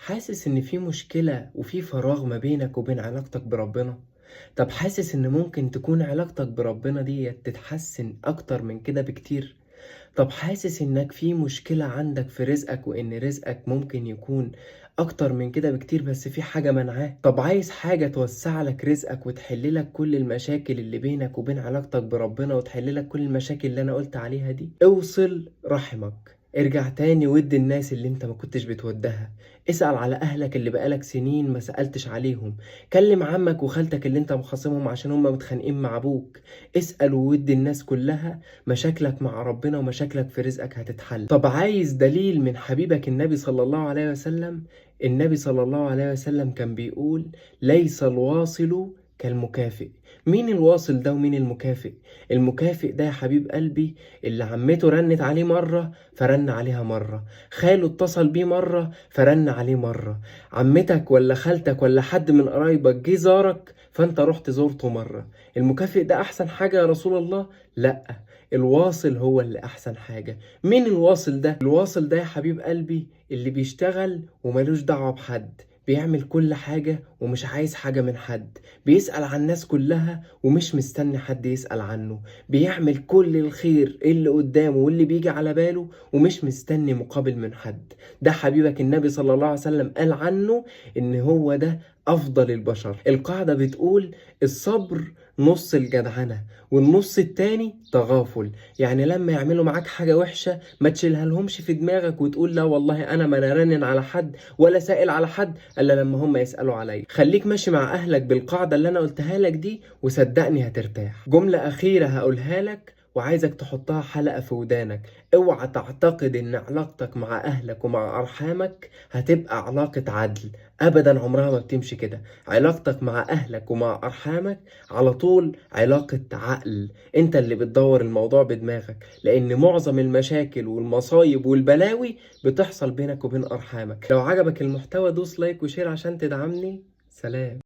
حاسس إن في مشكلة وفي فراغ ما بينك وبين علاقتك بربنا؟ طب حاسس إن ممكن تكون علاقتك بربنا دي تتحسن أكتر من كده بكتير؟ طب حاسس إنك في مشكلة عندك في رزقك وإن رزقك ممكن يكون أكتر من كده بكتير بس في حاجة منعاه؟ طب عايز حاجة توسع لك رزقك وتحل لك كل المشاكل اللي بينك وبين علاقتك بربنا وتحل لك كل المشاكل اللي أنا قلت عليها دي؟ اوصل رحمك، ارجع تاني ود الناس اللي انت ما كنتش بتودها، اسأل على أهلك اللي بقالك سنين ما سألتش عليهم، كلم عمك وخالتك اللي انت مخاصمهم عشان هم متخانقين مع أبوك، اسأل وود الناس كلها، مشاكلك مع ربنا ومشاكلك في رزقك هتتحل. طب عايز دليل من حبيبك النبي صلى الله عليه وسلم؟ النبي صلى الله عليه وسلم كان بيقول ليس الواصل كالمكافئ. مين الواصل ده ومين المكافئ؟ المكافئ ده يا حبيب قلبي اللي عمته رنت عليه مرة فرن عليها مرة، خاله اتصل بيه مرة فرن عليه مرة، عمتك ولا خالتك ولا حد من قرايبك جه زارك فانت رحت زورته مرة. المكافئ ده احسن حاجة يا رسول الله؟ لا، الواصل هو اللي احسن حاجة. مين الواصل ده؟ الواصل ده يا حبيب قلبي اللي بيشتغل وملوش دعوة بحد، بيعمل كل حاجة ومش عايز حاجة من حد، بيسأل عن الناس كلها ومش مستني حد يسأل عنه، بيعمل كل الخير اللي قدامه واللي بيجي على باله ومش مستني مقابل من حد. ده حبيبك النبي صلى الله عليه وسلم قال عنه إن هو ده أفضل البشر. القاعدة بتقول الصبر نص الجدعنة والنص التاني تغافل. يعني لما يعملوا معاك حاجة وحشة ما تشيلها لهمش في دماغك وتقول لا والله أنا ما نرنن على حد ولا سائل على حد إلا لما هم يسألوا عليا. خليك ماشي مع أهلك بالقاعدة اللي أنا قلتها لك دي وصدقني هترتاح. جملة أخيرة هقولها لك وعايزك تحطها حلقة في ودانك، اوعى تعتقد ان علاقتك مع اهلك ومع ارحامك هتبقى علاقة عدل، ابدا عمرها ما بتمشي كده. علاقتك مع اهلك ومع ارحامك على طول علاقة عقل، انت اللي بتدور الموضوع بدماغك، لان معظم المشاكل والمصايب والبلاوي بتحصل بينك وبين ارحامك. لو عجبك المحتوى دوس like و share عشان تدعمني. سلام.